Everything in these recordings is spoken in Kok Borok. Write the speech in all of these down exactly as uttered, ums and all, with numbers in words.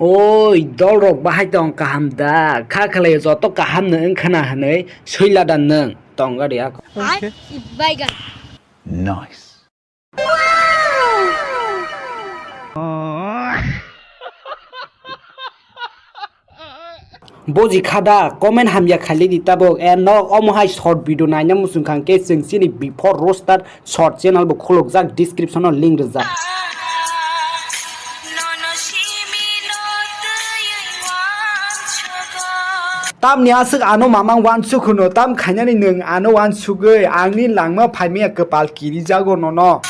Oi, dolrok bahai tong kaham da? Kha khlai joto kaham no wngkhana hwnwi swila da nwng? Tong gari ako. Okay. Baigan. Nice. Boji khada, comment hamya khaili di tabuk. And norok omo hai short video naina muchung kha hwnkhe chwng chini before roaster short channel bo khulukjak, description o link rijak. Tamni aswk ano mamang wansuk hwno, tam khainani nwng ano wansugwi, angni langma phaimaya kwpal kirijago nono.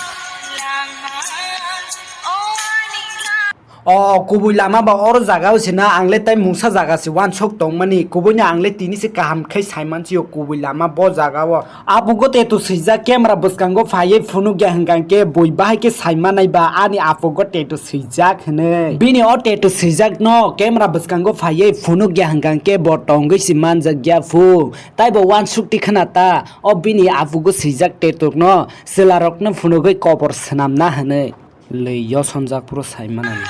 O kubui lama ba oro jaga o sina, ang le tai mungsa jaga se wansuk tongmani, kubui no ang le tini se kaham khe saimansi o kubui lama bo jaga o. Apugo tattoo swijak camera bwskango phaiwi phunukya hwnkha khe bui bahai khe saimanai ba ani apugo tattoo swijak hwnwi. Bini o tattoo swijak no camera bwskango phaiwi phunukya hwnkha khe bo tongwi se manjakya phu. Taibo wansuk ti khna ta o bini apugo swijak tattoo no chwlarokno phunugwi kobor swnamna hwnwi. Lei yosonjak phuru saimanani.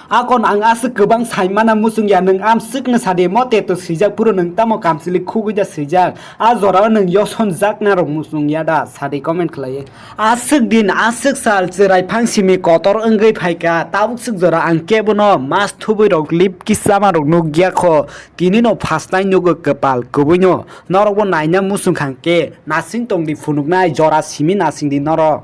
Akon ang aswk kwbang saimana muchung ya, nwng amswkno sadi mo tattoo swijak phuru nwng tamo kamchwlwi khugwi da swijak? A jorao nwng yosonjakna rok muchung ya da? Sadi comment khlaiwi. Aswk din, aswk sal chwrai phang simi kotor wngwi phaikha, tabuk swk jora ang kebono mas thubwi rok lip kiss lama rok nukya kho, tini no phasnai nugo kwpal kubui no. Norokbo naina muchung kha hwnkhe nasing tongdi phunuknai, jora simi nasingdi norok.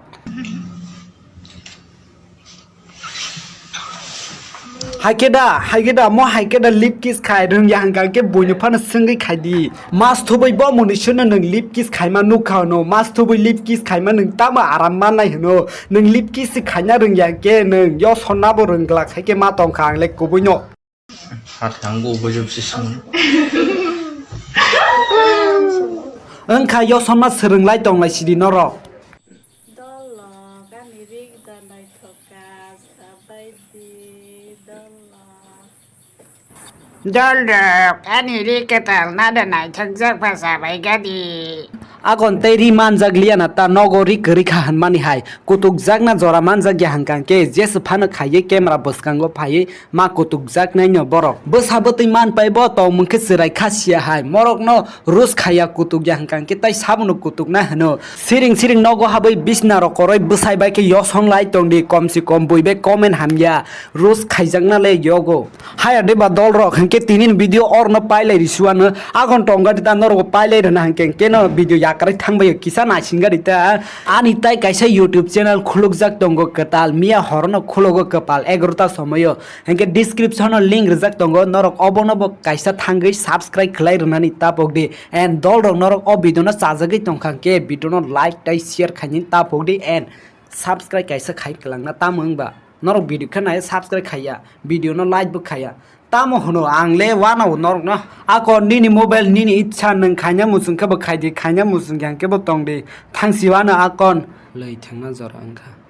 Haikhe da, haikhe da, mo haikhe da lip kiss khai rwngya hwnkha khe buino phano swngwi khaidi. Mas thubui bo mwnwi sino nwng lip kiss khaima nukha hwno, mas thubui lip kiss khaima nwng tamo aram mannai hwno, nwng lip kiss se khaina rwngya khe nwng yo sonna bo rwngla khaikhe ma tongkha ang le kubuino. Hathang go bujub se sung. Wngkha yo sonna swrwnglai tonglai sidi norok. Dolo, gani rik da naithoka, sabai di, dolo. Dolo, ani ri kwtal nada naithokjak pha sabai gadi. Akon tei ri manjak liya na ta nogo ri kwrwi kha hwnmani hai. Kutukjakna jora manjak ya hwnkha khe jesa phano khaiwi camera bwskango phaiwi ma kutukjaknaino borok. Bwsa bwtwi man pai bo tongmung khe chwrai kha siya hai. Morokno roast khaiya kutuk ya hwnkha khe tai sabono kutukna hwno. Siring siring nogo habwi bisna rok koroi bwsai bai khe yosong lai tongdi, kom se kom bui bai comment hamya. Roast khaijakna le yogo. Haya de ba dol rok, hwnkhe tini ni video orno pailai risuano. Agon tongga de ta norok pailai rwna hwnkhe keno video yakarwi thangbai kisa naisingari ta. Ani tai kaisa YouTube channel khulukjak tongo kwtal, miya horono khulogo kwpal egarota somoyo. Hwnkhe description o link rijak tongo, norok obono bo kaisa thangwi subscribe khlai rwnani tapok di. And dol rok norok o video no chajagwi tongkha hwnkhe video no like tai share khaini tapok di and subscribe kaisa khai kwlangna tamo wngba. Norok video khe nai subscribe khaiya, video no like bo khaiya. Tamo hwno ang le wanao norok no. Akon nini mobile nini ichha nwng khaina muchung khe bo khaidi, khaina muchung yang khe bo tongdi. Thangsi wano akon. Lei thangna jora wngkha.